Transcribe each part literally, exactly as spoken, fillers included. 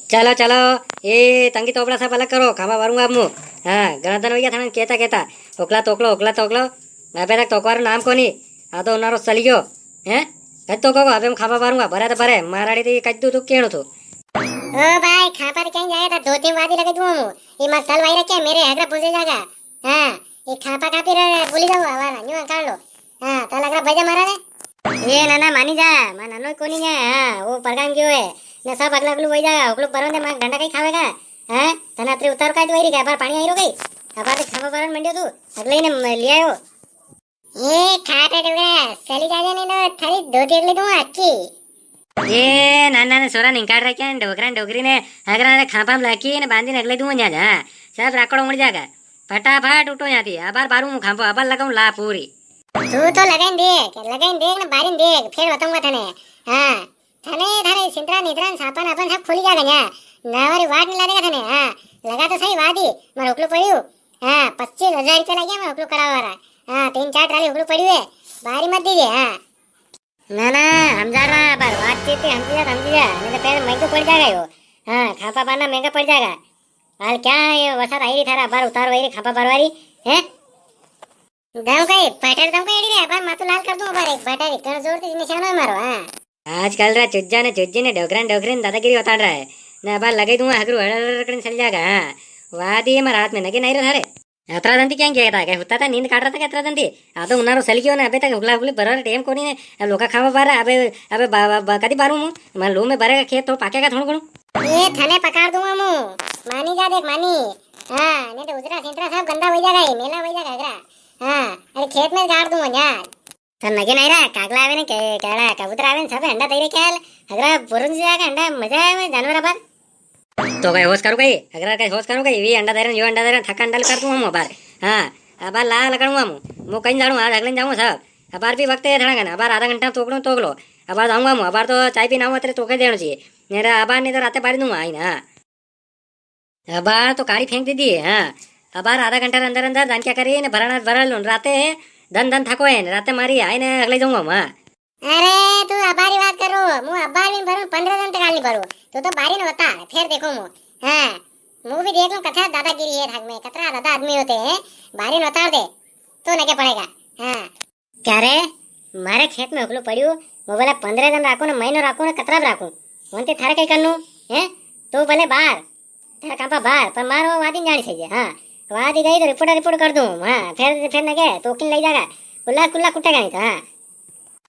चलो, चलो, ये तंगी तोपड़ा सब अलग करो, खापा बारूंगा अब मूं। हाँ, घणा दन वई गया थाने केता, केता, हुकला तोकलो, हुकला तोकलो, अबे तक तोकवा रो नाम कोनी। आ तो उनारो चली गयो, हैं? कद तोको को, अबे मूं खापा बारूंगा, भरे तो भरे, माराड़ी तो ये कद दू तू केणो थो। ओ भाई, खापा रे कई जाए था, दो तीन वादी लगे दूं मूं। ये मत सल वाई रखे, मेरे हगरा भूली जागा। हाँ, ये खापा खापी रे, भूली जाओ, हवा ना, न्यू काट लो। हाँ, तो लग रहा भैया मारा ने। ये नाना मानी जा, मां नानो कोनी है, हाँ, वो परगाम गयो है। ने सब अगला अगलू वई जागा, अगलू परवन दे मां डंडा कई खावेगा। हाँ, तने अतरे उतार का तो वई रही, अबार पाणी आई रो गई। अबार तो खापा परन मंडियो तू, अगले ही ने ले आयो। ये खाटा डोकरा, चली जाजे नी तो थारी धोती अगले दूं आखी। ये नाना ने सोरा निकाल रखे हैं, डोकरा ने डोकरी ने, अगरा ने खापा में लाकी ने बांधी ने अगले दूं जा, हाँ। सब राकड़ो उड़ जागा। फटाफट उठो यहाँ थी, अबार बारू मूं खापो, अबार लगाऊं ला पूरी। तू तो लगाइन देख, लगाइन देख ना, बारीन देख, फिर बताऊंगा थने। हाँ, थने, थारे सिंतरा नितरा ने सापन अपन सब खुली जागा यहाँ। नावारी वाट नी लागेगा थने, हाँ। लगा तो सही वादी, मारे हुकलो पड़ियो। हाँ, पच्चीस हजार रुपया लगे मारे हुकलो करावा वाला। हाँ, तीन चार ट्राली हुकलो पड़ियो है, बारी मत दीजे, हाँ। ना, ना, हम जा रहा है, पर बातचीत ही हम जा, हम जा, नी तो फिर महंगो पड़ जागा यो। हाँ, खापा पाना महंगा पड़ जागा। हाल क्या है, ये वरसात आई री थारा, बार उतार वई री, खापा परवारी, हैं? दम कई, बटर दम कई एड़ी रे, अबार माथो लाल कर दूं, अबार एक बटर एक, घणो जोर से निशानो है मारो, हाँ। आजकल रा चुज्जा ने चुज्जी ने डोकरा ने डोकरी ने दादागिरी उतार रहा है। ने अबार लगाई दूंगा हगरू हड़ हड़ करने चल जागा, हाँ। वादी ये मारा हाथ में नगे नी रे थारे। अतरा दन थी क्या गया था, क्या हुता था, नींद काट रहा था क्या अतरा दन थी? आ तो उनारो सल गयो ने, अबे तक हुकला हुकली बराबर टेम कोनी ने, अब लोका खावा बार, अबे, अबे बा-, बा-, बा-, कदी बारू मूं? मैं लू में बरेगा खेत तो पाकेगा थोड़ो घणो। ये थने पकार दूंगा मूं, मानी जा देख मानी। हाँ, नी तो उजरा सिंतरा सब गंदा वई जागा, ये मेला वई जागा हगरा। हाँ, अरे खेत में गाड़ दूंगा यार। सर नगे नी रा, कागला आवे ने के-, केड़ा कबूतर आवे ने सब अंडा दई रे ख्याल। हगरा बुरुंज जागा अंडा, मजा आवे जानवर पर। तो कई होश करो कई, हगरा कई होश करो कई, वी अंडा दई रे, यो अंडा दई रे, थका अंडा कर दूं मूं अबार। हाँ, अबार ला लगाऊं मूं, मूं कई जाणूं, आज हगले जाऊं सब। अबार भी वक्त है थोड़ा घणा, अबार आधा घंटा तोकणो तोक लो। अबार जाऊंगा मूं, अबार तो चाय पीना हुआ तेरे तोके देणो चाहिए। नी रे, अबार नी तो राते बारी दूंगा, आई ना। अबार तो काढ़ी फेंक दीदी है, हाँ। अबार आधा घंटा रे अंदर अंदर दानक्या करी ने भराना भरा लो। राते है, दन दन थको है, राते मारी आई ने हगले जाऊंगा मूं, हाँ। अरे, तू अबारी बात करो, मूं अबार भी भरूं, पन्द्रह दन तक हाल नी भरूं। तू तो बारी ने उतार, फिर देखूं मूं। हाँ, मूं भी देख लूं, कतरा दादागिरी है थाक में, कतरा दादा आदमी होते हैं, बारी ने उतार दे, तो नगे पड़ेगा। हाँ। क्या रे, मारे खेत में हुकलो पड़ियो, वो बोला पन्द्रह दन राखूं ने, महीनो राखूं ने, कतरा भी राखूं, वंते थारे कई करनू, हैं? तू भले बार, थारे कांपा बार, पर मारो वादी जाणी चाहिए, हाँ। वादी गई तो रिपोर्ट, रिपोर्ट कर दूं, हाँ, फिर, फिर नगे, तो किन लई जागा, कुल्ला, कुल्ला कुटेगा नी तो, हाँ।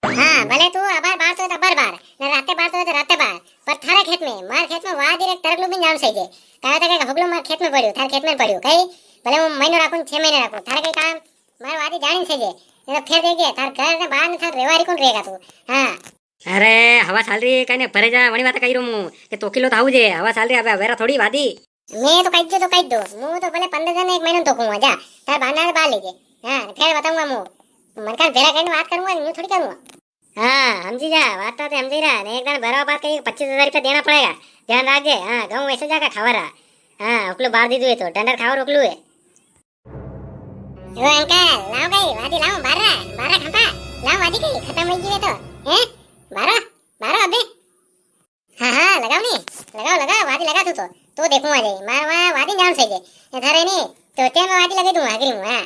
हाँ, भले तू अबार बार तो अबार बार, ने राते बार तो राते बार, पर थारे खेत में, मार खेत में वादी रे तरकलू भी जाणी चाहिए। कहा था कि हुकलो मार खेत में पड़ियो, थारे खेत में पड़ियो, कई, भले वो महीनो राखूं, छह महीने राखूं, थारे कई काम, मारे वादी जाणी चाहिए, नी तो फेर देखे, थार घर ने बाहर ने थार रेवारी कोनी रेगा तू। हाँ। अरे, हवा चाल री, कई ने भरे जा, वणी बात कही रो मूं, के तोकी लो तो हाउ जे, हवा चाल री, अबे अवेरा थोड़ी वादी। मैं तो कही दो, तो कही दो, मूं तो भले पन्द्रह दन एक महीना तोकूंगा, जा, थार बाहर ने बाहर ले जे। हाँ, फेर बताऊंगा मूं, मनका ने भेरा करी ने बात करूंगा, यूं थोड़ी करूंगा। हाँ, हमजी जा, वात तो हमजी रा, ने एक दाण भरवा बाद कई पच्चीस हजार रुपया देणा पड़ेगा, ध्यान राख जे। हाँ, गऊं वैसे जाकर खावा रा। हाँ, उकलू बार दीदू है तो, डंडर खावा रो उकलू है। ओ अंकल, लाओ कई, वादी लाओ, बारा, बारा खपा, लाओ वादी कई, खतम हो गई है तो, हैं? बारो, बारो अबे। हाँ, हाँ, लगाओ नी, लगाओ, लगाओ, वादी लगा तू तो, तो देखूं आ जाए, मार वहाँ वादी जाम सही है, ये थारे नी, तो ते मैं वादी लगे दूँ, आखिरी में, हाँ।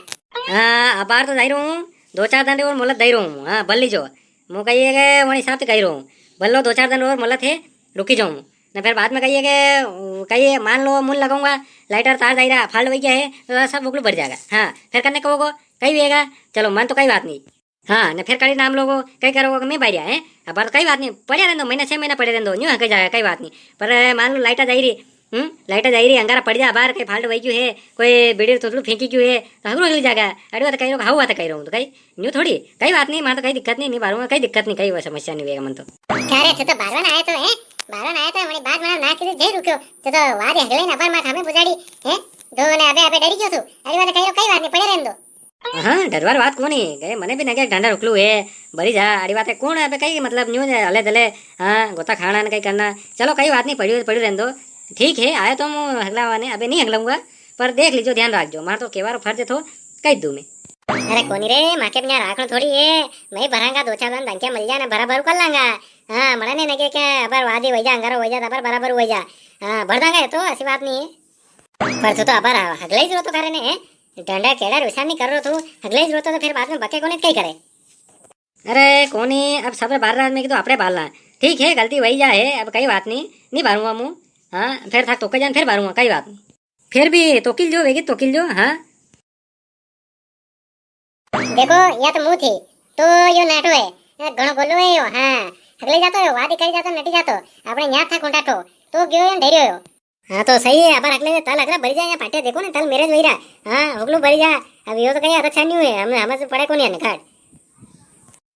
हाँ, अबार तो जाई रहूँ, दो चार दन री और मोहलत दई रहूँ, हाँ, बल्ली जो, मूँ कही है के वणी हिसाब से कही रहूँ, बल्लो दो चार दन री और मोहलत है, रुकी जाऊँ। ने फेर बाद में कही है के, कही है, मान लो, मूँ लगाऊंगा, लाइटर तार जाई रहा, फाल्ट वई गया है, तो सब उकलू भर जाएगा। हाँ, फेर कन्ने कहोगो, कही भी हैगा, चलो, मन तो कई बात नी। हाँ, ने फेर कड़ी नाम लोगो, कई करोगो के मैं बारिया है? अबार तो कई बात नी, पड़्या रहने दो, महीना, छह महीना पड़े रहने दो, न्यू है, कई जाएगा, कई बात नी। पर मान लो, लाइटा जाई रही, हम्म, लाइटा जाई रही, अंगारा पड़ जा, अबार कई फाल्ट वई गयो है, कोई बीड़ी रो थूथड़ू फेंकी गयो है, तो हगरो हिल जाएगा। अरे, वो तो कही रहो, हाउ बात कही रहूँ, तो कई न्यू थोड़ी, कई बात नी, मां तो कई दिक्कत नी, नी बारूंगा, कई दिक्कत नी, कई वो समस्या नी वेगा मन तो। क्या रे, तू तो बारवा ना आया तो है, बारवा ना आया तो हमारी बात मारा ना किसी जय रुक्यो, तू तो वाद हगले ना पर मार खामे बुझाड़ी, हैं? दो ने अबे, अबे डरी गयो तू, अरे बात कही रो, कई बात नी, पड़े रहने दो। हाँ, डरवार बात कोनी, गए मने भी नगे डंडा उकलू है, बरी जा, अड़ी बात है, कौन है अबे कई मतलब न्यू है, हले दले, हाँ, गोता खाना ने कई करना, चलो कई बात नी, पड़ियो, पड़ियो रहने दो, ठीक है, आया तो मूँ हगलावा ने, अबे नी हगलाऊंगा, पर देख लीजो, ध्यान राखजो, मार तो केवारो फर्ज थो, कही दूँ मैं। अरे कोनी रे, माके बिना राखण थोड़ी है, मैं भरांगा दो चार दन दांक्या मल जा ना, बराबर कर लांगा। हाँ, मने ने नगे के अबर वादी वई जा, अंगारो वई जा, तबर बराबर वई जा। हाँ, भर दांगा, ये तो ऐसी बात नी है। पर तू तो अबार हगले ही रोतो करे ने, हैं? डंडा केड़ा रुसान नी कर रो तू, हगले ही रोतो तो फिर बाद में बके कोने कई करे? अरे कोनी, अब सब बार रहा, मैं कीधो आपणे बार ला। ठीक है, गलती वही जा है, अब कई बात नी, नी बारूंगा मु। हाँ, फिर थाक तोके जान, फिर बारूंगा, कई बात नी। फिर भी तोकिल जो वेगी, तोकिल जो, हाँ। देखो, या तो मु थी, तो यो नाटो है, या घणो गोलो है यो, हाँ। हगले जातो है, वादी करी जातो, नटी जातो, आपणे न्या था खूंटा ठो, तो गयो यो ढेरियो यो। हाँ, तो सही है, अबार हगले तल हगरा भरी जा, या पाटे देखो ने, तल मेरे वही रहा। हाँ, हुगलो भरी जा, अब यो तो कई अच्छा नी हुए, हम, हम से पड़े कोनी निकाट।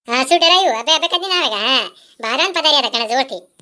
हाँ, सु डरायु, अबे, अबे कदी ना आवेगा, हाँ, बारान पधारिया था घणा जोर थी।